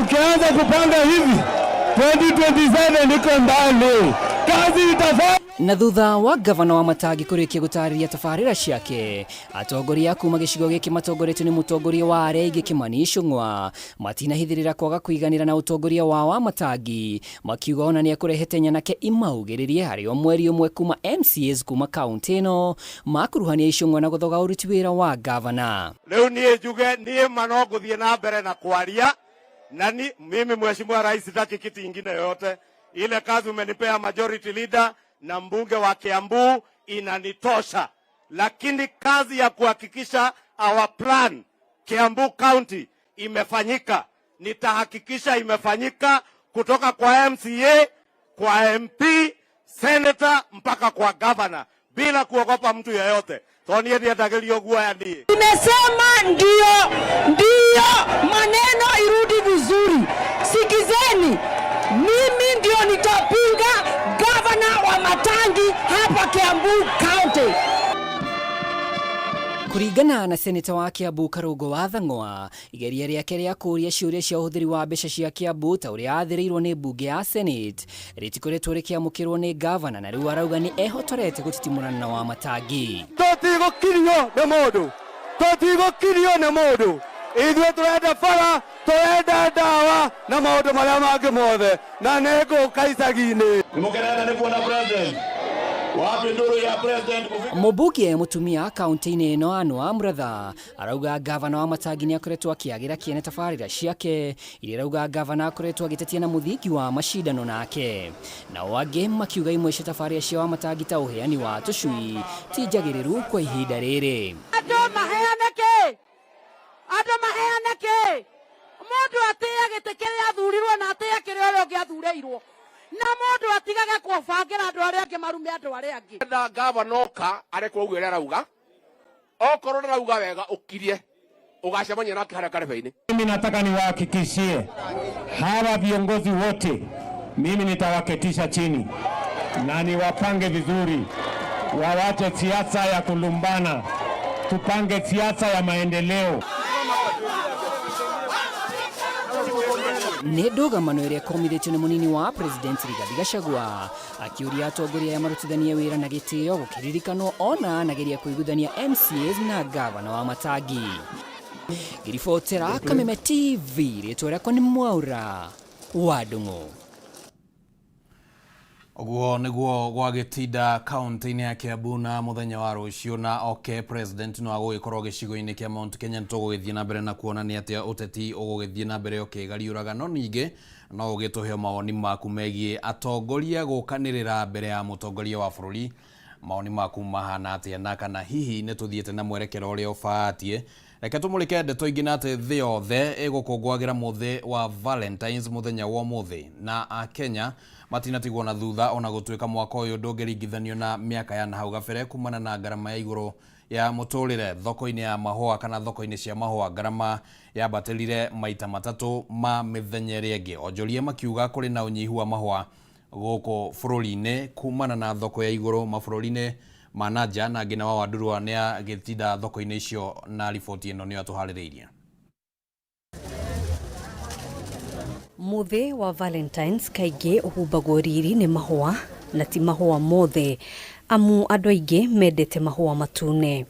mkianza kupanga hivi 2027 niko mbali, kazi itafanya. Na thutha wa gavana wa Matangi kũrĩkia gũtarĩria tabarĩra ciake, atongoria kuma gĩcigo gĩkĩ matongoretio nĩ mũtongoria wa arĩa aingĩ Kimani Ichung'wa matinahithĩrĩra kwaga kũiganĩra na ũtongoria wa Wamatangi, makiuga ona nĩekũrehete nyanake imaugĩrĩrie harĩ o mweri ũmwe kuma MCAs kuma kaunti ĩno makuruhania Ichung'wa na gũthoga ũruti wĩra wa gavana. Rĩu niĩ njuge niĩ ma no ngũthiĩ na mbere na kwaria na ni, mimi Mheshimiwa Rais sitaki kiti ingine yoyote. Ile kazi umenipea majority leader na mbunge wa Kiambu inanitosha, lakini kazi ya kuhakikisha our plan Kiambu County imefanyika, nitahakikisha imefanyika kutoka kwa MCA, kwa MP, senator mpaka kwa governor bila kuogopa mtu yeyote. To niĩ ndiendagĩrio guoya niĩ. Nimesema ndio, ndio maneno irudi vizuri. Sikizeni, mimi ndio nitapinga gavana wa Matangi hapa Kiambu County. Kũringana na seneta wa Kiambu Karũngũ wa Thang'wa, igeria rĩake rĩa kũũria ciũria cia ũhũthĩri wa mbeca cia Kiambu ta ũrĩa athĩrĩirwo nĩ mbunge ya Senate rĩtikoretwo rĩkĩamũkĩrwo nĩ gavana, na rĩu arauga nĩ ehotorete gũtitimũrana na Wamatangi. Tũtigũkirio nĩ mũndũ, tũtigũkirio nĩ mũndũ. Ithuĩ tũrenda bara, tũrenda ndawa na maũndũ marĩa mangĩ mothe, na nĩ ngũka icagi-inĩ. Nĩmũkenete nĩ kuona president? Wapi nduru ya president kufika? Mũmbunge mũtumia kaunti-inĩ ĩno Anne Muratha arauga gavana wa Matangi nĩ akoretwo akĩagĩra kĩene tabarĩra ciake iria arauga gavana akoretwo agĩtetia na mũthingi wa macindano nake. Nao angĩ makiuga imwe cia tabarĩra cia Wamatangi ta ũheani wa tũcui ti njagĩrĩru kwa ihinda rĩrĩ. Andũ maheane kĩ? Andũ maheane kĩ? Mũndũ atĩe gĩtĩ kĩrĩa athurirwo na atĩe kĩrĩa ũrĩa ũngĩ athurĩirwo, na mũndũ atigage kũbangĩra andũ arĩa angĩ marume andũ arĩa angĩ. Na gavana oka arekwo ũguo ũrĩa arauga, okorwo ndarauga wega ũkirie ũgacemania nake harĩa karebe-inĩ. Mimi nataka niwahakikishie hawa viongozi wote, mimi nitawaketisha chini na niwapange vizuri, wawache siasa ya kulumbana, tupange siasa ya maendeleo. Nĩ ndũgamano ĩrĩa ĩkomithĩtio nĩ mũnini wa president Rigathi Gachagua akĩũria atongoria aya marutithanie wĩra na gĩtĩo, gũkĩririkanwo ona anageria kũiguithania MCAs na gavana wa Matangi. Ngĩribotera Kameme TV, rĩtwa rĩakwa nĩ Mwaura wa Ndung'u. Ũguo nĩguo gwagĩtinda kaunti-inĩ ya Kiambu na mũthenya wa rũciũ na oke president no agũgĩkorwo gĩcigo-inĩ kĩa Mount Kenya. Nĩtũgũgĩthiĩ na mbere na kuona nĩ atĩa ũteti ũgũgĩthiĩ na mbere ũkĩgariũraga, no ningĩ no ũgĩtũhe mawoni maku megiĩ atongoria gũkanĩrĩra mbere ya mũtongoria wa bũrũri. Mawoni maku mahana atĩa, na kana hihi nĩ tũthiĩte na mwerekero ũrĩa ũbatiĩ? Reke tũmũrĩke ndeto ingĩ na atĩ thĩ yothe ĩgũkũngũagĩra mũthĩ wa Valentines mũthenya wa ũmũthĩ, na akenya matinatigwo na thutha ona gũtuĩka mwaka ũyũ ndũngĩringithanio na mĩaka ya nahau gabere kumana na ngarama ya igũrũ ya mũtũrĩre thoko-inĩ ya mahũa kana thoko-inĩ cia mahũa. Ngarama yambatĩrire maita matatũ ma mĩthenya ĩrĩa ĩngĩ. Onjoria makiuga kũrĩ na ũnyihu wa mahũa gũkũ bũrũri-inĩ kumana na thoko ya igũrũ mabũrũri-inĩ ma na nja. Na Ngina wa Wandurwa nĩ agĩtinda thoko-inĩ icio na riboti ĩno nĩyo atũharĩrĩirie. Mũthĩ wa Valentines kaingĩ ũhumbagwo riri nĩ mahũa, na ti mahũa mothe, amu andũ aingĩ mendete mahũa matune.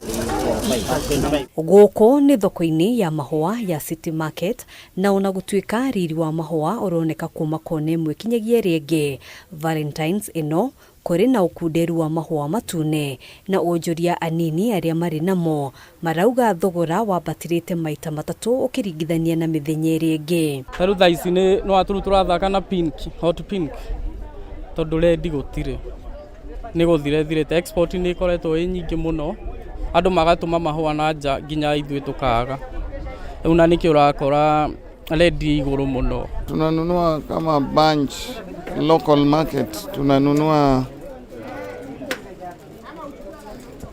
Gũkũ nĩ thoko-inĩ ya mahũa ya City Market, na ona gũtuĩka riri wa mahũa ũroneka kuma kona ĩmwe kinyagia ĩrĩa ĩngĩ, Valentines ĩno kũrĩ na ũkunderu wa mahũa matune, na onjoria anini arĩa marĩ namo marauga thogora wambatĩrĩte maita matatũ ũkĩringithania na mĩthenya ĩrĩa ĩngĩ. Ta rĩu thaa ici nĩ no atũrũ tũrathaka na pink, hot pink, tondũ red gũtirĩ, nĩ gũthira ĩthirĩte. Export nĩ ĩkoretwo ĩ nyingĩ mũno, andũ magatũma mahũa na nja nginya ithuĩ tũkaga rĩu, na nĩkĩo ũrakora red igũrũ mũno. Tunanunua kama bunch local market, tunanunua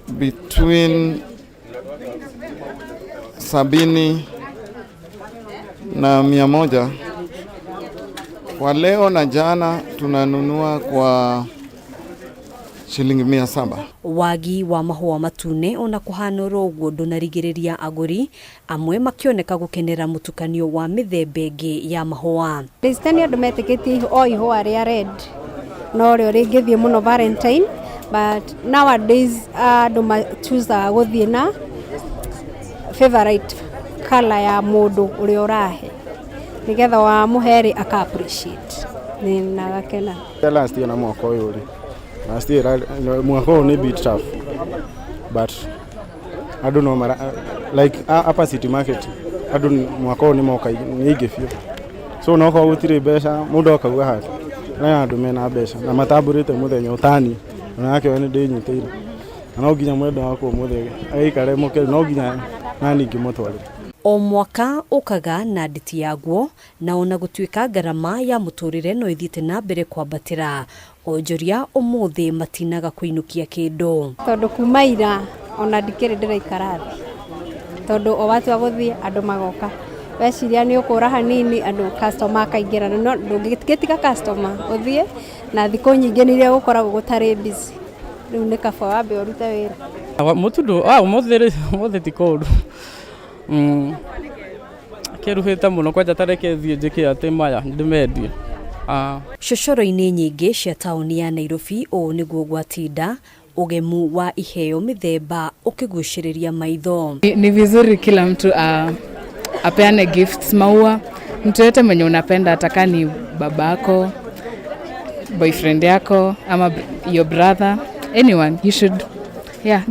between 70 na 100. Kwa leo na jana tunanunua kwa Shilingi 700. Wagi wa mahũa matune ona kũhana oro ũguo ndũnarigĩrĩria agũri amwe makĩoneka gũkenera mũtukanio wa mĩthemba ĩngĩ ya mahũa. Tene andũ metĩkĩtie o ihũa rĩa red no rĩo rĩngĩthiĩ mũno Valentine, but nowadays andũ machusaga gũthiĩ na favorite color ya mũndũ ũrĩa ũrahe nĩgetha wamũhe rĩ aka appreciate na agakena. Last year na mwaka ũyũ rĩ, last year mwaka ũyũ nĩ bit tough, but andũ no mara like hapa City Market andũ mwaka ũyũ nĩ moka nĩ aingĩ biũ, so no korwo gũtirĩ mbeca mũndũ akauga hake na andũ mena mbeca na matambũrĩte mũthenya ũtani onake we nĩ ndĩnyitĩire na no nginya mwendwa wakwa ũmũthĩ agĩikare mũkĩru no nginya nani ngĩmũtwarĩre. O mwaka ũkaga na nditi yaguo na ona gũtuĩka ngarama ya mũtũrĩre no ĩthiĩte na mbere kwambatĩra, onjoria ũmũthĩ matinaga kũinũkia kĩndũ. Tondũ kuma ira ona ndikĩrĩ ndĩraikara thĩ, tondũ o watua gũthiĩ andũ magoka, weciria nĩ ũkũra hanini andũ customer akaingĩra, no ndũngĩtiga customer ũthiĩ na thikũ nyingĩ nĩ iria gũkoragwo gũtarĩ busy, rĩu nĩ kaba wambe ũrute wĩra. Mũtundu ũmũthĩ ti kũũru, kĩruhĩte mũno kwanja ta reke thiĩ njĩke atĩ maya ndĩmendie. Cocoro-inĩ nyingĩ cia taũni ya Nairobi ũũ nĩguo gwatinda ũgemu wa iheo mĩthemba ũkĩgucĩrĩria maitho. Ni vizuri kila mtu apeane gifts, maua, mtu yote mwenye unapenda, ataka ni babako, boyfriend yako ama your brother, anyone, you should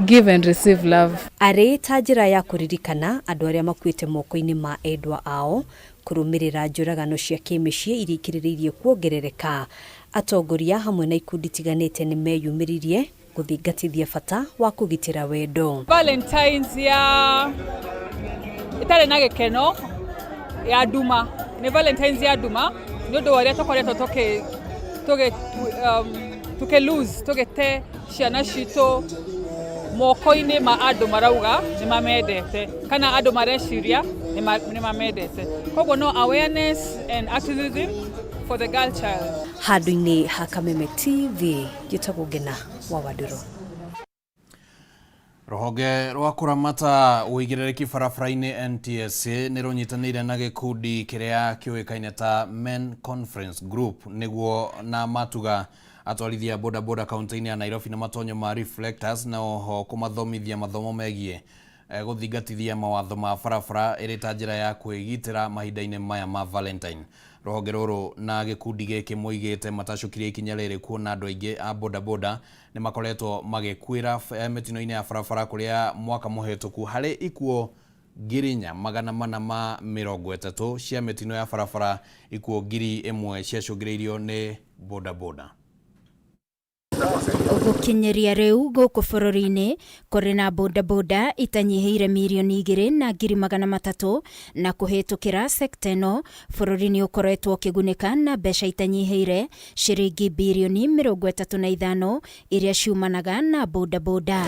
give and receive love. Arĩ ta njĩra ya kũririkana andũ arĩa makuĩte moko-inĩ ma endwa ao kũrũmĩrĩra njũragano cia kĩmĩciĩ iria ikĩrĩrĩirie kuongerereka, atongoria hamwe na ikundi tiganĩte nĩ meyumĩririe gũthingatithia bata wa kũgitĩra wendo. Valentines ya ĩtarĩ na gĩkeno ya nduma, nĩ Valentines ya nduma nĩ ũndũ wa ũrĩa tũkoretwo tũkĩ lose tũgĩte ciana citũ moko-inĩ ma andũ marauga nĩ mamendete kana andũ mareciria nĩ mamendete, koguo no awareness and activism for the girl child. Handũ-inĩ ha Kameme TV njĩtagwo Ngena wa Wandũrũ. Rũhonge rwa kũramata ũigĩrĩrĩki barabara-inĩ NTSA nĩ rũnyitanĩire na gĩkundi kĩrĩa kĩũĩkaine ta Men Conference Group nĩguo na matuga atwarithia bodaboda kaunti-inĩ ya Nairobi na matonyo ma reflectors na oho kũmathomithia mathomo megiĩ gũthingatithia mawatho ma barabara ĩrĩ ta njĩra ya kwĩgitĩra mahinda-inĩ maya ma Valentine. Rũhonge rũrũ na gĩkundi gĩkĩ moigĩte matacũkirie ikinya rĩrĩ kuona andũ aingĩ a bodaboda nĩ makoretwo magĩkuĩra mĩtino-inĩ ya barabara kũrĩa mwaka mũhĩtũku harĩ ikuũ 4,430 cia mĩtino ya barabara, ikuũ 1,000 ciacũngĩrĩirio nĩ bodaboda. Gũkinyĩria rĩu gũkũ bũrũri-inĩ kũrĩ na bodaboda itanyihĩire 2,300,000 na kũhĩtũkĩra sekta ĩno bũrũri nĩ ũkoretwo ũkĩgunĩka na mbeca itanyihĩire ciringi birioni 35 iria ciumanaga na bodaboda.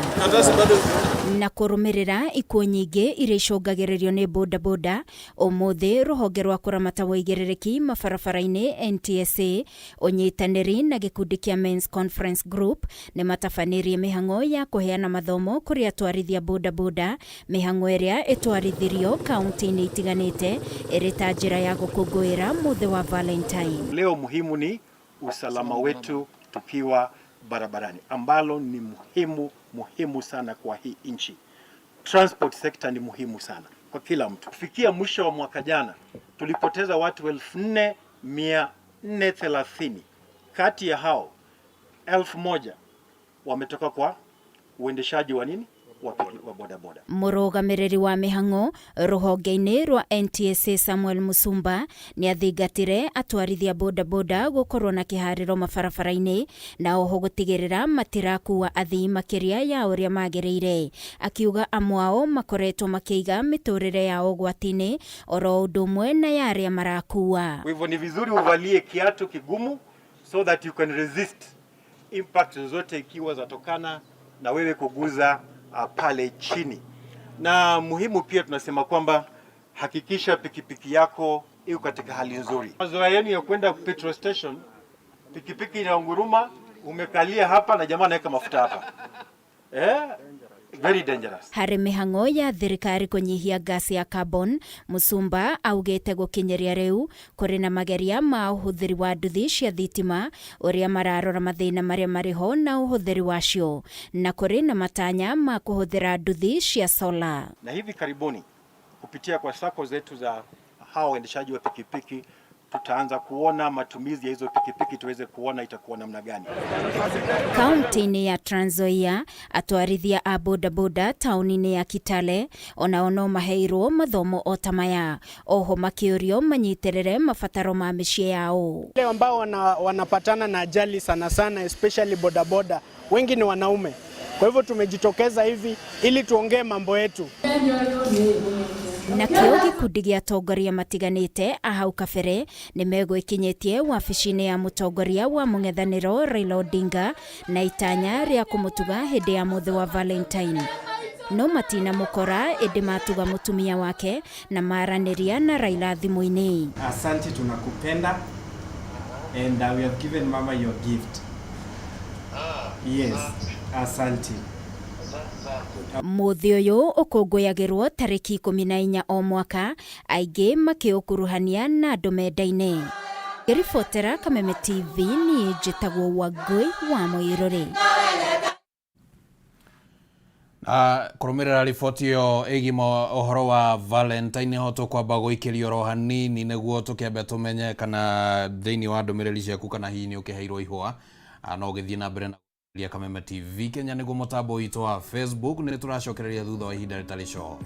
Na kũrũmĩrĩra ikuũ nyingĩ iria icũngagĩrĩrio nĩ bodaboda, ũmũthĩ rũhonge rwa kũramata ũigĩrĩrĩki mabarabara-inĩ NTSA ũnyitanĩri na gĩkundi kĩa Men's Conference Group nĩ matabanĩrie mĩhang'o ya kũheana mathomo kũrĩ atwarithia bodaboda, mĩhang'o ĩrĩa ĩtwarithirio kaunti-inĩ itiganĩte ĩrĩ ta njĩra ya gũkũngũĩra mũthĩ wa Valentine. Leo muhimu ni usalama wetu tukiwa barabarani, ambalo ni muhimu muhimu sana kwa hii nchi. Transport sector ni muhimu sana kwa kila mtu. Kufikia mwisho wa mwaka jana tulipoteza watu 4,430. Kati ya hao 1,000 wametoka kwa uendeshaji wa nini? Wa bodaboda. Mũrũgamĩrĩri wa mĩhang'o rũhonge-inĩ rwa NTSA Samuel Musumba nĩ athingatire atwarithia bodaboda gũkorwo na kĩharĩro mabarabara-inĩ na oho gũtigĩrĩra matirakuua athii makĩria ya ũrĩa magĩrĩire, akiuga amwe ao makoretwo makĩiga mĩtũrĩre yao ũgwati-inĩ oro ũndũ ũmwe na ya arĩa marakuua. Kwa hivyo ni vizuri uvalie kiatu kigumu so that you can resist impact zozote ikiwa zatokana na wewe kuguza pale chini. Na muhimu pia tunasema kwamba hakikisha pikipiki yako iko katika hali nzuri. Mazoea yenu ya kwenda petrol station, pikipiki inaunguruma, Umekalia hapa na jamaa anaweka mafuta hapa. Eh? Very dangerous. Harĩ mĩhang'o ya thirikari kũnyihia ngasi ya carbon, Musumba augĩte gũkinyĩria rĩu kũrĩ na mageria ma ũhũthĩri wa nduthi cia thitima ũrĩa mararora mathĩna marĩa marĩ ho na ũhũthĩri wacio na kũrĩ na matanya ma kũhũthĩra nduthi cia solar. Na hivi karibuni kupitia kwa sako zetu za hawa waendeshaji wa pikipiki tutaanza kuona matumizi ya hizo pikipiki tuweze kuona itakuwa namna gani. Kaunti-inĩ ya Trans Nzoia atwarithia a bodaboda taũni-inĩ ya Kitale onao no maheirwo mathomo o ta maya oho makĩũrio manyitĩrĩre mabataro ma mĩciĩ yao. Wale ambao wanapatana na ajali sana sana especially bodaboda wengi ni wanaume. Kwa hivyo tumejitokeza hivi ili tuongee mambo yetu. Nakĩo gĩkundi gĩa atongoria matiganĩte a hau kabere nĩ megwĩkinyĩtie wabici-inĩ ya mũtongoria wa mũng'ethanĩro Raila Odinga na itanya rĩa kũmũtuga hĩndĩ ya mũthĩ wa Valentine. No matinamũkora ĩndĩ matuga mũtumia wake na maranĩria na Raila thimũ-inĩ. Asante, tunakupenda and we have given mama your gift. Yes, asante. Mũthĩ ũyũ ũkũngũyagĩrwo tarĩki 14 o mwaka, aingĩ makĩũkuruhania na andũ mendaine. Ngĩribotera Kameme TV niĩ njĩtagwo Wangũi wa Mũirũrĩ. Kũrũmĩrĩra riboti ĩyo ĩgiĩ ũhoro wa Valentine ho tũkwamba gũikĩrio oro hanini nĩguo tũkĩambe tũmenye kana thĩinĩ wa ndũmĩrĩri ciaku kana hihi nĩ ũkĩheirwo ihũa, no ũgĩthiĩ na mbere na Kameme TV Kenya nĩguo mũtambo witũ wa Facebook. Nĩ tũracokereria thutha wa ihinda rĩtarĩ coho.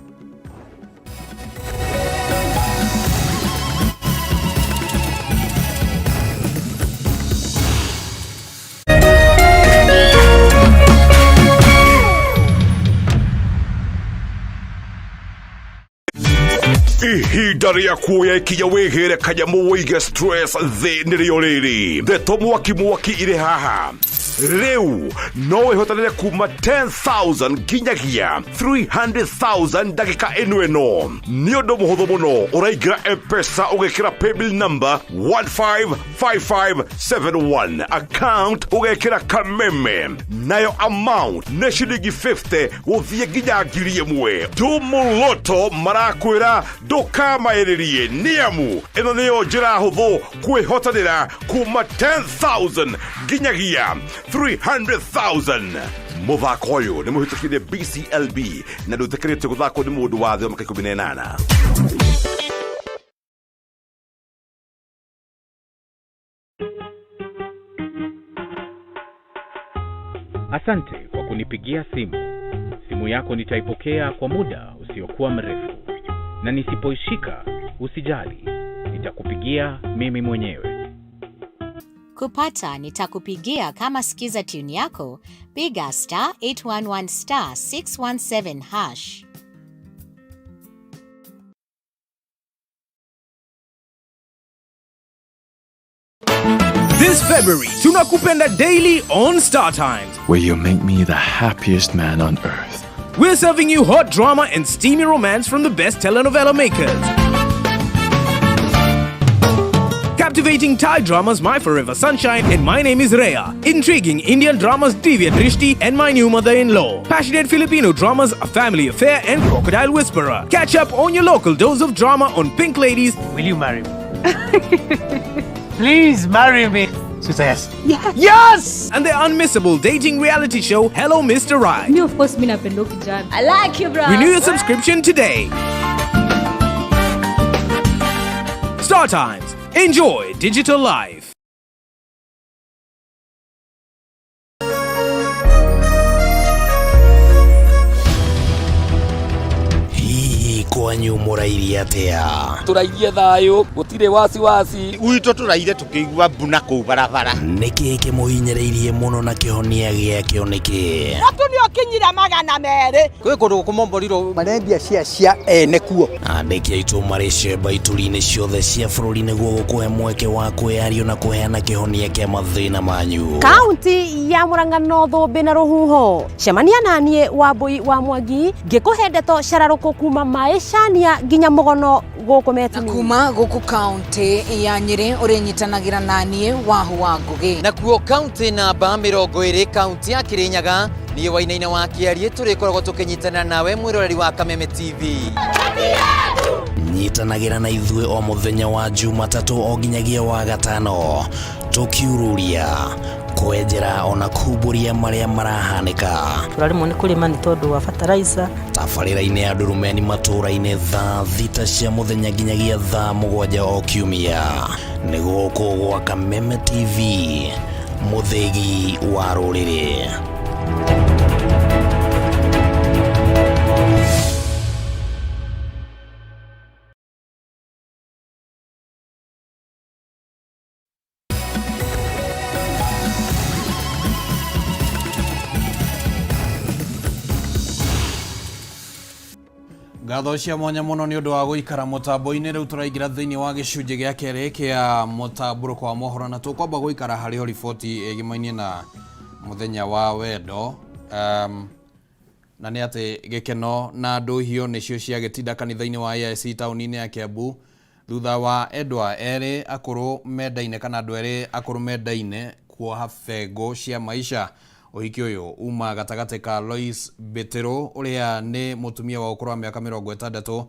Ihinda rĩa kuoya ikinya wĩgĩre kanyamũ wĩige stress thĩ nĩrĩo rĩrĩ. Ndeto mwaki mwaki irĩ haha. Rĩu no wĩhotanĩre kuma 10,000 nginyagia 300,000 ndagĩka ĩno ĩno. Nĩ ũndũ mũhũthũ mũno, ũraingĩra M-Pesa ũgekĩra paybill number 155571, account ũgekĩra Kameme, nayo amount nĩ ciringi 50 gũthiĩ nginya 1,000. Tumuloto marakwĩra ndũkamaĩrĩrie nĩamu ĩno nĩyo njĩra hũthũ kwĩhotanĩra kuma 10,000 nginyagia 300,000. Mũthako ũyũ nĩ mũhĩtũkire BCLB na ndũĩtĩkĩrĩtio gũthakwo nĩ mũndũ wa thĩ wa mĩaka 18. Asante kwa kunipigia simu. Simu yako nitaipokea kwa muda usiokuwa mrefu, na nisipoishika usijali, nitakupigia mimi mwenyewe. Kupata nitakupigia kama skiza tune yako, piga star 811 star 617 hash. This February, Tunakupenda Daily on Star Times, where you make me the happiest man on earth. We're serving you hot drama and steamy romance from the best telenovela makers. Captivating Thai dramas My Forever Sunshine and My Name is Rhea. Intriguing Indian dramas Divya Drishti and My New Mother-in-Law. Passionate Filipino dramas A Family Affair and Crocodile Whisperer. Catch up on your local dose of drama on Pink Ladies. Will you marry me? Please marry me. She says yes. Yes! And the unmissable dating reality show Hello Mr. Right. Me, of course, mi napenda kijana. I like you, bro. Renew your subscription today. Star Times. Enjoy digital life. Hihi kwanyu mũrairie atĩa? Tũrairie thayũ, gũtirĩ wasiwasi. Gwitũ tũraire tũkĩigua mbuna kũu barabara. Nĩkĩ kĩmũhinyĩrĩirie mũno na kĩhonia gĩakĩo nĩkĩ? Mũtu nĩ ũkinyire 200. Kwĩ kũndũ gũkũmomborirwo marendia cia cia ene kuo. Andĩki aitũ marĩ cemba ituri-inĩ ciothe cia bũrũri nĩguo gũkũhe mweke wa kwĩyario na kũheana kĩhonia kĩa mathĩna manyu. Kaunti ya Murang'a no thũmbĩ na rũhuho. Cemania naniĩ Wambui wa Mwangi ngĩkũhe ndeto cararũkũ kuma Maisha Katania nginya Mugono guku Metini. Kuma guku kaunti ya Nyeri urinyitanagĩra na niĩ Wahu wa Ngugi. Nakuo kaunti namba 20 kaunti ya Kirinyaga niĩ Wainaina wa Kĩarie tũrĩkoragwo tũkĩnyitanĩra nawe mwĩroreri wa Kameme TV. Nyitanagĩra na ithuĩ o mũthenya wa Jumatatũ o nginyagia wa gatano tũkiururia kwenjera ona kumbũria marĩa marahanĩka. Tũraremwo nĩ kũrĩma nĩ tondũ wa fertilizer. Tabarĩra-inĩ ya Ndurumeni matũũra-inĩ thaa 6 cia mũthenya nginyagia thaa 7 o kiumia. Nĩ gũkũ gwa Kameme TV, mũthĩgi wa rũrĩrĩ. Ngatho cia mwanya muno nĩ ũndũ wa gũikara mũtambo-inĩ. Rĩu tũraingĩra thĩinĩ wa gĩcunjĩ gĩa kerĩ kĩa mũtambũrũko wa mohoro, na tũkwamba gũikara harĩ o riboti ĩgimainie na mũthenya wa wendo. Na nĩ atĩ gĩkeno na ndũhio nĩcio ciagĩtinda kanitha-inĩ wa AIC taũni-inĩ ya Kiambu thutha wa endwa erĩ akũrũ mendaine kana andũ erĩ akũrũ mendaine kuoha bengo cia maisha. Ũhiki ũyũ uma gatagatĩ ka Lois Mbĩtĩrũ ũrĩa nĩ mũtumia wa ũkũrũ wa mĩaka 60,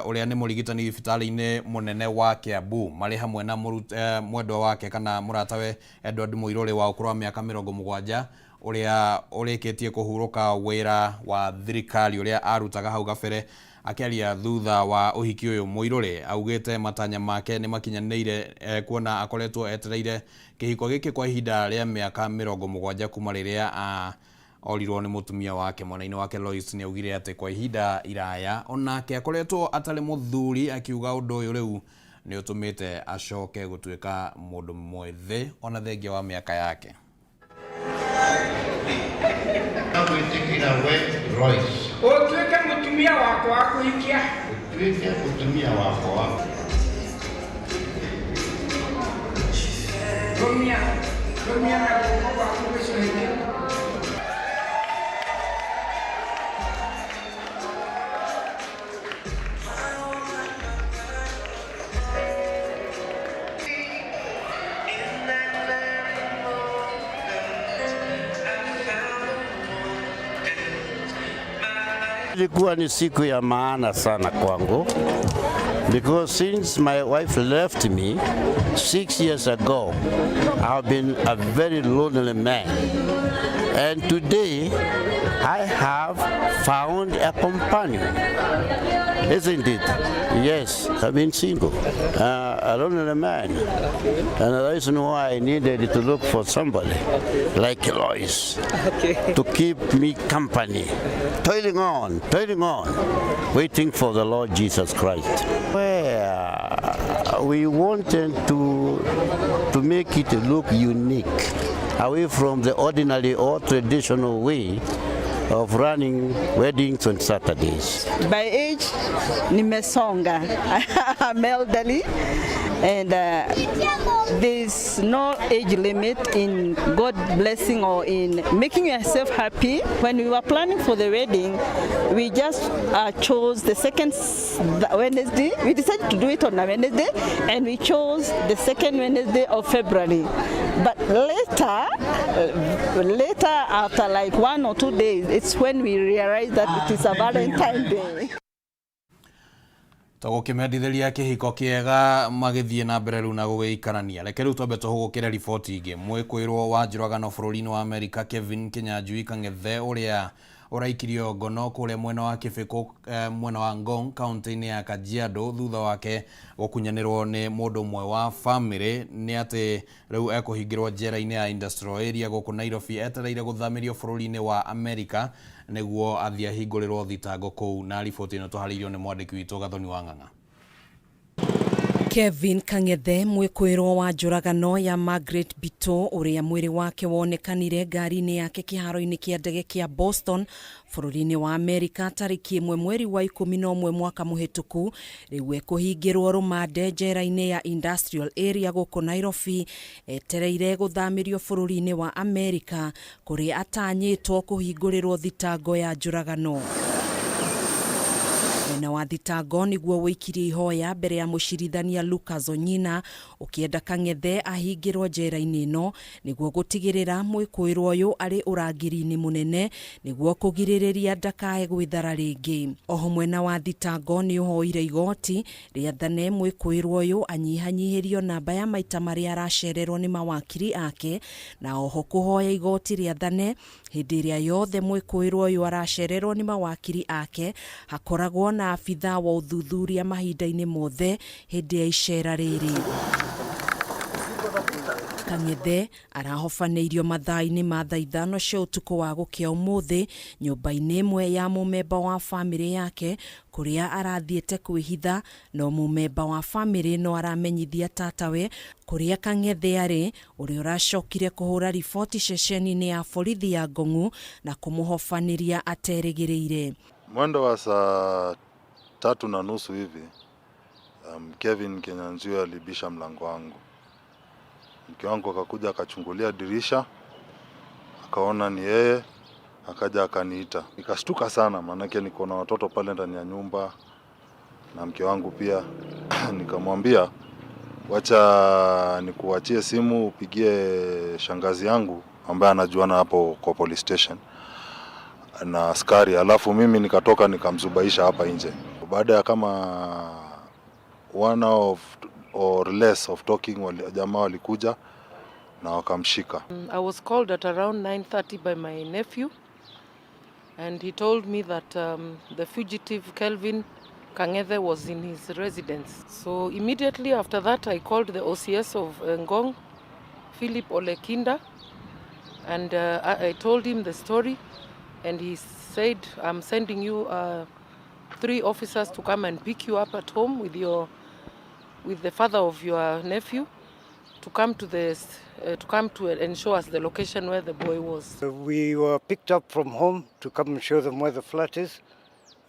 ũrĩa nĩ mũrigitani thibitarĩ-inĩ mũnene wa Kiambu, marĩ hamwe na mwendwa wake kana mũratawe Edward Mũirũrĩ wa ũkũrũ wa mĩaka 70, ũrĩa ũrĩkĩtie kũhurũka wĩra wa thirikari ũrĩa arutaga hau gabere. Akĩaria thutha wa ũhiki ũyũ, Mũirũrĩ augĩte matanya make nĩ makinyanĩire, kuona akoretwo etereire kĩhiko gĩkĩ kwa ihinda rĩa mĩaka 70 kuma rĩrĩa orirwo nĩ mũtumia wake. Mwena-inĩ wake Lois nĩ augire atĩ kwa ihinda iraya onake akoretwo atarĩ mũthuri, akiuga ũndũ ũyũ rĩu nĩ ũtũmĩte acoke gũtuĩka mũndũ mwĩthĩ ona thengia wa mĩaka yake. Ũtuĩke mũtumia wakwa wa kũhikia. Ũtuĩke mũtumia wakwa wa Rũmia, rũmia na guoko gwaku gĩcũhĩ kĩu. Ilikuwa ni siku ya maana sana kwangu because since my wife left me 6 years ago, I've been a very lonely man. And today, I have found a companion. Isn't it? Yes, I've been single, a lonely man. And the reason why I needed to look for somebody like Lois to keep me company, toiling on, waiting for the Lord Jesus Christ. Where we wanted to make it look unique, away from the ordinary or traditional way of running weddings on Saturdays. By age, nimesonga. I'm elderly, and there's no age limit in God blessing or in making yourself happy. When we were planning for the wedding, we just chose the second Wednesday. We decided to do it on a Wednesday, and we chose the second Wednesday of February. But later, after like 1 or 2 days, it's when we realized that it is a Valentine Day. Tũgũkĩmendithĩria kĩhiko kĩega magĩthiĩ na mbere rĩu na gũgĩikarania. Reke rĩu twambe tũhũgũkĩre riboti ingĩ. Mwĩkũĩrwo wa njũragano bũrũri-inĩ wa Amerika Kevin Kinyanjui Kang'ethe ũrĩa ũraikirio ngono kũrĩa mwena wa Kĩbĩkũ, mwena wa Ngong kaunti-inĩ ya Kajiado thutha wake gũkunyanĩrwo nĩ mũndũ ũmwe wa famĩlĩ nĩ atĩ rĩu ekũhingĩrwo njera-inĩ ya Industrial Area gũkũ Nairobi etereire gũthamĩrio bũrũri-inĩ wa Amerika nĩguo athiĩ ahingũrĩrwo thitango kũu. Na riboti ĩno tũharĩirio nĩ mwandĩki witũ Gathoni wa Ng'ang'a. Kevin Kang'ethe mwĩkũĩrwo wa njũragano ya Margaret Bito ũrĩa mwĩrĩ wake wonekanire ngari-inĩ yake kĩharo-inĩ kĩa ndege kĩa Boston bũrũri-inĩ wa Amerika tarĩki 1 mweri wa 11 mwaka mũhĩtũku, rĩu ekũhingĩrwo rũmande njera-inĩ ya Industrial Area gũkũ Nairobi etereire gũthamĩrio bũrũri-inĩ wa Amerika kũrĩa atanyĩtwo kũhingũrĩrwo thitango ya njũragano. Mwena wa thitango nĩguo wũikirie ihoya mbere ya mũcirithania Lucas Onyina ũkĩenda Kang'ethe ahingĩrwo njera-inĩ ĩno nĩguo gũtigĩrĩra mwĩkũĩrwo ũyũ arĩ ũrangĩri-inĩ mũnene nĩguo kũgirĩrĩria ndakae gwĩthara rĩngĩ. Oho mwena wa thitango nĩ ũhoire igoti rĩathane mwĩkũĩrwo ũyũ anyihanyihĩrio namba ya maita marĩa aracererwo nĩ mawakiri ake, na oho kũhoya igoti rĩathane hĩndĩ ĩrĩa yothe mwĩkũĩrwo ũyũ aracererwo nĩ mawakiri ake hakoragwo na abithaa wa ũthuthuria mahinda-inĩ mothe hĩndĩ ya icera rĩrĩ. Kang'ethe arahobanĩirio mathaa-inĩ ma thaa 5 cia ũtukũ wa gũkĩa ũmũthĩ nyũmba-inĩ ĩmwe ya mũmemba wa bamĩrĩ yake kũrĩa arathiĩte kwĩhitha, no mũmemba wa bamĩrĩ no aramenyithia tatawe kũrĩa Kang'ethe arĩ, ũrĩa ũracokire kũhũra riboti ceceni-inĩ ya borithi ya Ngong'u na kũmũhobanĩria aterĩgĩrĩire. Mwendo wa saa 3:30 hivi, Kevin Kinyanjui alibisha mlango wangu. Mke wangu akakuja akachungulia dirisha, akaona ni yeye, akaja akaniita. Nikashtuka sana maanake niko na watoto pale ndani ya nyumba na mke wangu pia. Nikamwambia wacha nikuachie simu upigie shangazi yangu ambaye anajuana hapo kwa police station na askari, alafu mimi nikatoka nikamzubaisha hapa nje. Baada ya kama 1 hour or less of talking, jamaa walikuja na wakamshika. I was called at around 9:30 by my nephew, and he told me that the fugitive Kelvin Kang'ethe was in his residence. So immediately after that, I called the OCS of Ngong, Philip Olekinda, and I told him the story, and he said, I'm sending you 3 officers to come and pick you up at home with the father of your nephew, to come to to come to and show us the location where the boy was. We were picked up from home to come and show them where the flat is.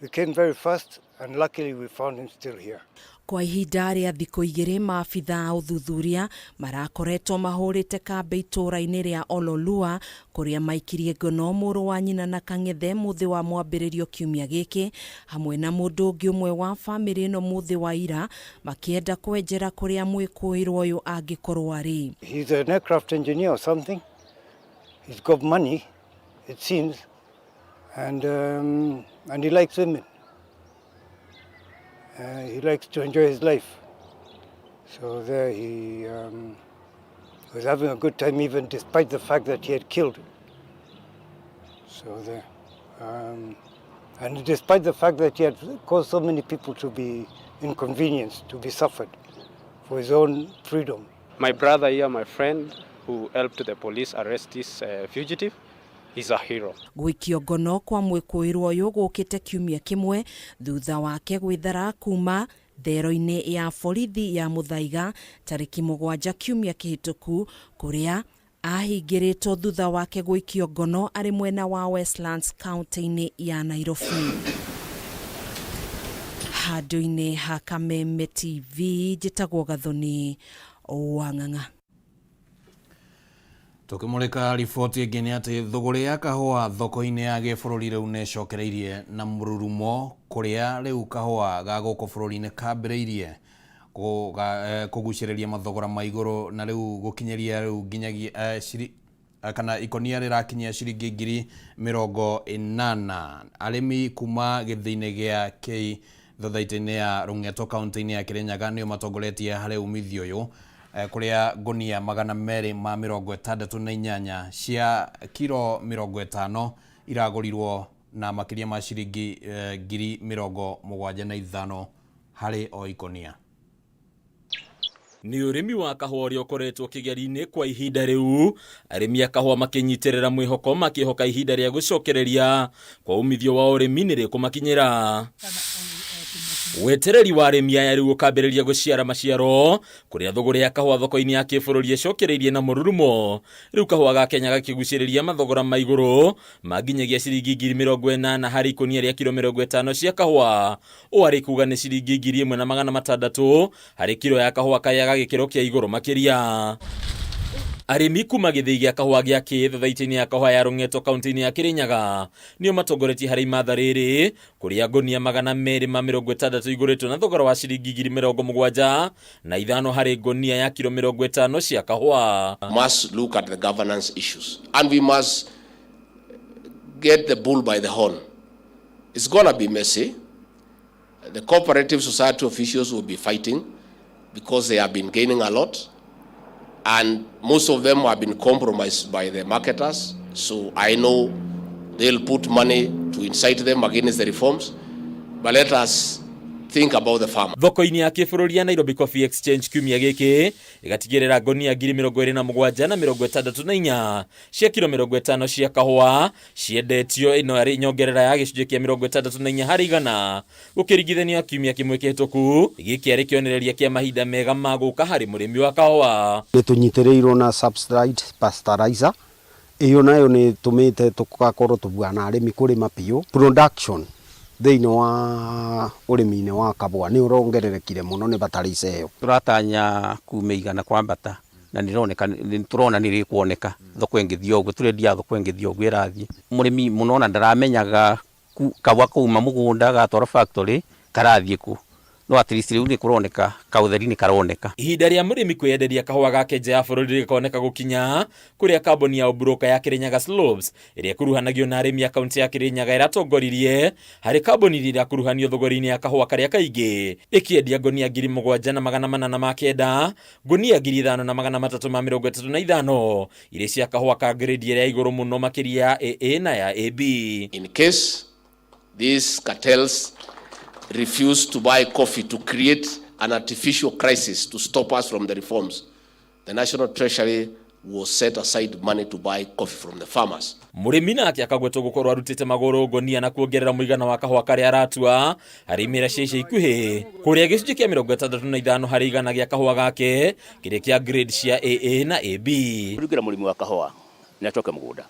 We came very fast, and luckily we found him still here. Kwa ihinda rĩa thikũ 2 maabithaa a ũthuthuria marakoretwo mahũrĩte kambĩ itũũra-inĩ rĩa Ololua kũrĩa maikirie ngono mũrũ wa nyina na Kang'ethe mũthĩ wa mwambĩrĩrio kiumia gĩkĩ hamwe na mũndũ ũngĩ ũmwe wa bamĩrĩ ĩno mũthĩ wa ira makĩenda kwenjera kũrĩa mwĩkũĩrwo ũyũ angĩkorwo arĩ. He's an aircraft engineer or something. He's got money, it seems, and he likes women. He likes to enjoy his life. So there he was having a good time, even despite the fact that he had killed. So there. And despite the fact that he had caused so many people to be inconvenienced, to be suffered for his own freedom. My brother here, my friend, who helped the police arrest this fugitive, is a hero. Gwikio ngono kwa mwĩkũĩrwo ũyũ gũkĩte kiumia kĩmwe thutha wake gwĩthara kuma thero-inĩ ya borithi ya Muthaiga tarĩki 7 kiumia kĩhĩtũku kũrĩa ahingĩrĩtwo thutha wake gwikio ngono arĩ mwena wa Westlands kaunti-inĩ ya Nairobi. Handũ-inĩ ha Kameme TV njĩtagwo Gathoni wa Ng'ang'a. Tukimulika riboti ĩngĩ nĩ atĩ thũgũrĩ ya kahũa thoko-inĩ ya gĩbũrũri rĩu nĩ ĩcokereirie na mũrurumo kũrĩa rĩu kahũa ga gũkũ bũrũri-inĩ kambĩrĩirie kũgucĩrĩria mathogora ma igũrũ na rĩu gũkinyĩria rĩu nginyagia kana ikonia rĩrakinyia ciringi 80,000. Arĩmi kuma gĩthĩ-inĩ gĩa K thothaitĩ-inĩ ya Rũng'eto kaunti-inĩ ya Kirinyaga nĩo matongoretie harĩ umithio ũyũ kuria ngunia 268 cia kiro 50 iragũrirwo na makĩria ma ciringi 75,000 harĩ o ikonia. Nĩ ũrĩmi wa kahũa ũrĩa ũkoretwo kĩgeri-inĩ kwa ihinda rĩu, arĩmi a kahũa makĩnyitĩrĩra mwĩhoko makĩhoka ihinda rĩa gũcokereria kwa umithio wa ũrĩmi nĩ rĩkũmakinyĩra. Wetereri wa arĩmi aya rĩu ũkambĩrĩria gũciara maciaro kũrĩa thũgũrĩ ya kahũa thoko-inĩ ya kĩbũrũri ĩcokereirie na mũrurumo. Rĩu kahũa ga Kenya gakĩgucĩrĩria mathogora ma igũrũ ma nginyagia ciringi 80,000 harĩ ikũnia rĩa kiro 50 cia kahũa, ũũ arĩ kuga nĩ ciringi 1,600 harĩ kiro ya kahũa karĩa ga gĩkĩro kĩa igũrũ makĩria. Arĩmi kuma gĩthĩi gĩa kahũa gĩa kĩ thathaitĩ-inĩ ya kahũa ya Rũng'eto kaunti-inĩ ya Kĩrĩnyaga nĩo matongoretie harĩ imatha rĩrĩ, kũrĩa ngonia 260 igũrĩtwo na thogora wa ciringi 75,000 harĩ ngonia ya kiro 50 cia kahũa. Must look at the governance issues and we must get the bull by the horn. It's gonna be messy. The cooperative society officials will be fighting because they have been gaining a lot and most of them have been compromised by the marketers. So I know they'll put money to incite them against the reforms. But let us think about the farmer. Thoko-inĩ ya kĩbũrũri ya Nairobi Coffee Exchange kiumia gĩkĩ ĩgatigĩrĩra ngonia 27,064 cia kiro 50 cia kahũa ciendetio, ĩno arĩ nyongerera ya gĩcunjĩ kĩa 64 harĩ igana gũkĩringithanio kiumia kĩmwe kĩhĩtũku. Gĩkĩ arĩ kĩonereria kĩa mahinda mega ma gũka harĩ mũrĩmi wa kahũa. Nĩ tũnyitĩrĩirwo na subsidized fertilizer, ĩyo nayo nĩ ĩtũmĩte tũgakorwo tũbuana arĩmi kũrĩma biũ. Production thĩinĩ wa ũrĩmi-inĩ wa kahũa nĩ ũrongererekire mũno nĩ fertilizer ĩyo. Tũratanya kuma 100 kwambata na nĩroneka, tũrona nĩ rĩkuoneka thoko ĩngĩthiĩ ũguo tũrendia, thoko ĩngĩthiĩ ũguo ĩrathiĩ. Mũrĩmi mũno ona ndaramenyaga kahũa kauma mũgũnda gatwarwo factory karathiĩ kũ, no at least rĩu nĩ kũroneka kaũtheri nĩ karoneka. Ihinda rĩa mũrĩmi kwĩyenderia kahũa gake nja ya bũrũri rĩkoneka gũkinya, kũrĩa kambuni ya ũmburoka ya Kirinyaga Slopes ĩrĩa ĩkuruhanagio na arĩmi a kaunti ya Kirinyaga ĩratongoririe harĩ kambuni iria irakuruhanio thogora-inĩ ya kahũa karĩa kaingĩ, ĩkĩendia ngonia 7,809, ngonia 5,335 irĩ cia kahũa ka grade ĩrĩa ya igũrũ mũno makĩria ya AA na ya AB. In case these cartels refuse to buy coffee to create an artificial crisis to stop us from the reforms, the National Treasury will set aside money to buy coffee from the farmers. Mũrĩmi nake akagwetwo gũkorwo arutĩte magũrũ ngonia na kuongerera mũigana wa kahũa karĩa aratua harĩ imera cia ica ikuhĩ, kũrĩa gĩcunjĩ kĩa 65 harĩ igana gĩa kahũa gake kĩrĩ kĩa grade cia AA na AB. Kũringĩra mũrĩmi wa kahũa nĩ acoke mũgũnda,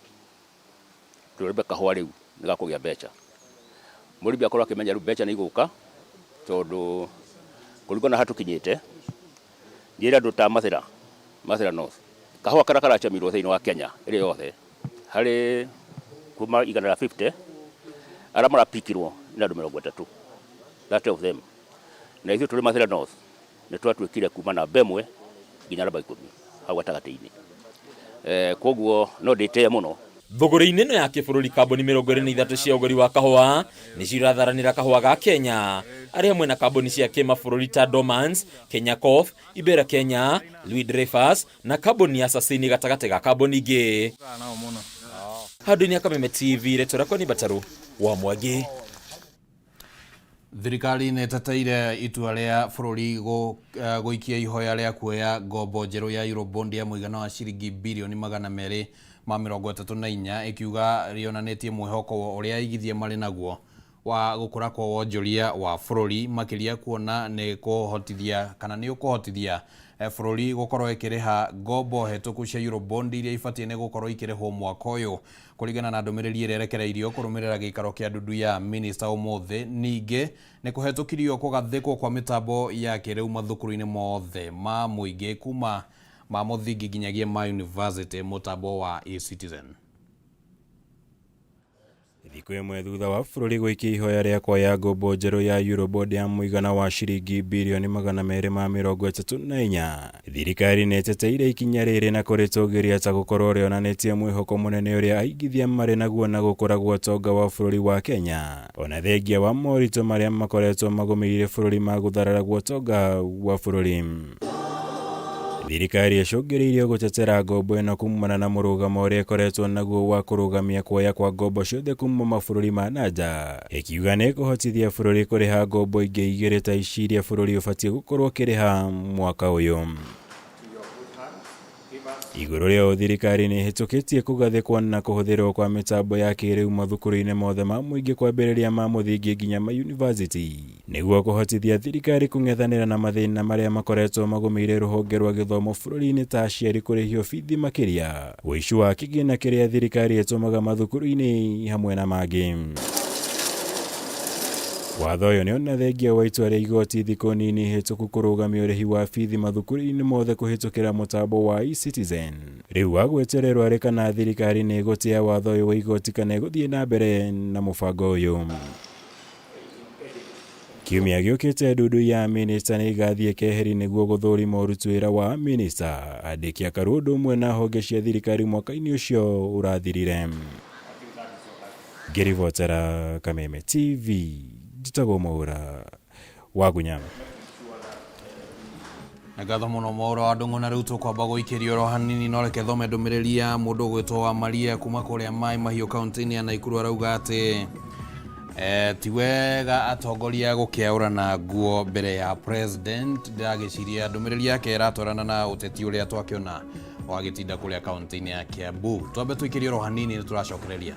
tũrĩme kahũa rĩu nĩ gakũgĩa mbeca. Mũrĩmi akorwo akĩmenya rĩu mbeca nĩ igũka, tondũ kũringana na haha tũkinyĩte njĩra andũ ta Mathĩra, Mathĩra North, kahũa karĩa karacamirwo thĩinĩ wa Kenya ĩrĩ yothe harĩ kuma 150 arĩa marapikirwo nĩ andũ 30, 30 of them, na ithuĩ tũrĩ Mathĩra North nĩ twatuĩkire kuma namba 1 nginya namba 10 hau gatagatĩ-inĩ. Koguo no ndĩtĩe mũno. Thogora-inĩ ĩno ya kĩbũrũri, kambuni 23 cia ũgũri wa kahũa nĩcio iratharanĩra kahũa ga Kenya, arĩ hamwe na kambuni cia kĩmabũrũri ta Dormans, Kenya Coffee, Ibera Kenya, Louis Dreyfus na kambuni ya Sasini gatagatĩ ga kambuni ingĩ. Handũ-inĩ ya Kameme TV, rĩtwa rĩakwa nĩ Mbataru wa Mwangi. Thirikari nĩ ĩteteire itua rĩa bũrũri gũikia ihoya rĩa kuoya ngombo njerũ ya Eurobond ya mũigana wa ciringi birioni 234, ĩkiuga rĩonanĩtie mwĩhoko ũrĩa aigithia marĩ naguo wa gũkũra kwa wonjoria wa bũrũri, makĩria kuona nĩ kũhotithia kana nĩ ũkũhotithia bũrũri gũkorwo ĩkĩrĩha ngombo hetũku cia Eurobond iria ibatiĩ nĩ gũkorwo ikĩrĩhwo mwaka ũyũ, kũringana na ndũmĩrĩri ĩrĩa ĩrekereirio kũrũmĩrĩra gĩikaro kĩa ndundu ya minista ũmũthĩ. Ningĩ nĩ kũhetũkirio kũgathĩkwo kwa mĩtambo ya kĩrĩu mathukuru-inĩ mothe ma mũingĩ kuma ma mũthingi nginyagia ma university, mũtambo wa eCitizen. Thikũ ĩmwe thutha wa bũrũri gũikia ihoya rĩa kuoya ngombo njerũ ya Eurobond ya mũigana wa ciringi birioni 234, thirikari nĩ ĩteteire ikinya rĩrĩ na kũrĩtũgĩria ta gũkorwo rĩonanĩtie mwĩhoko mũnene ũrĩa aigithia marĩ naguo na gũkũra gwa ũtonga wa bũrũri wa Kenya, ona thengia wa moritũ marĩa makoretwo magũmĩire bũrũri ma gũtharara gwa ũtonga wa bũrũri. Thirikari ĩcũngĩrĩirio gũtetera ngombo ĩno kumana na mũrũgamo ũrĩa ĩkoretwo naguo wa kũrũgamia kuoya kwa ngombo ciothe kuma mabũrũri ma na nja, ĩkiuga nĩ ĩkũhotithia bũrũri kũrĩha ngombo ingĩ igĩrĩ ta ici iria bũrũri ũbatiĩ gũkorwo ũkĩrĩha mwaka ũyũ. Igũrũ rĩa ũũ, thirikari nĩ ĩhĩtũkĩtie kũgathĩkwo na kũhũthĩrwo kwa mĩtambo ya kĩrĩu mathukuru-inĩ mothe ma mũingĩ kwambĩrĩria ma mũthingi nginya ma yunivasĩtĩ, nĩguo kũhotithia thirikari kũng'ethanĩra na mathĩna marĩa makoretwo magũmĩire rũhonge rwa gĩthomo bũrũri-inĩ ta aciari kũrĩhio bithi makĩria, ũici wa kĩgĩna kĩrĩa thirikari ĩtũmaga mathukuru-inĩ hamwe na mangĩ. Watho ũyũ nĩ ona thengia wa itua rĩa igoti thikũ nini hĩtũku kũrũgamia ũrĩhi wa bithi mathukuru-inĩ mothe kũhĩtũkĩra mũtambo wa eCitizen. Rĩu wagwetererwo arĩ kana thirikari nĩ ĩgũtĩa watho ũyũ wa igoti kana ĩgũthiĩ na mbere na mũbango ũyũ. Kiumia gĩũkĩte ndundu ya minista nĩ ĩgathiĩ keheri nĩguo gũthũrima ũruti wĩra wa minista, andĩki a karũ ũndũ ũmwe na honge cia thirikari mwaka-inĩ ũcio ũrathirire. Ngĩribotera Kameme TV, njĩtagwo Mwaura wa Gunya. Nĩ ngatho mũno Mwaura wa Ndung'u. Na rĩu tũkwamba gũikĩrio oro hanini, no reke thome ndũmĩrĩri ya mũndũ ũgwĩtwo wa Maria kuma kũrĩa Mai Mahiũ, kaunti-inĩ ya Naikuru. Arauga atĩ ti wega atongoria gũkĩaũrana nguo mbere ya president. Ndĩragĩciria ndũmĩrĩri yake ĩratwarana na ũteti ũrĩa twakĩona wagĩtinda kũrĩa kaunti-inĩ ya Kiambu. Twambe tũikĩrie oro hanini, nĩ tũracokereria.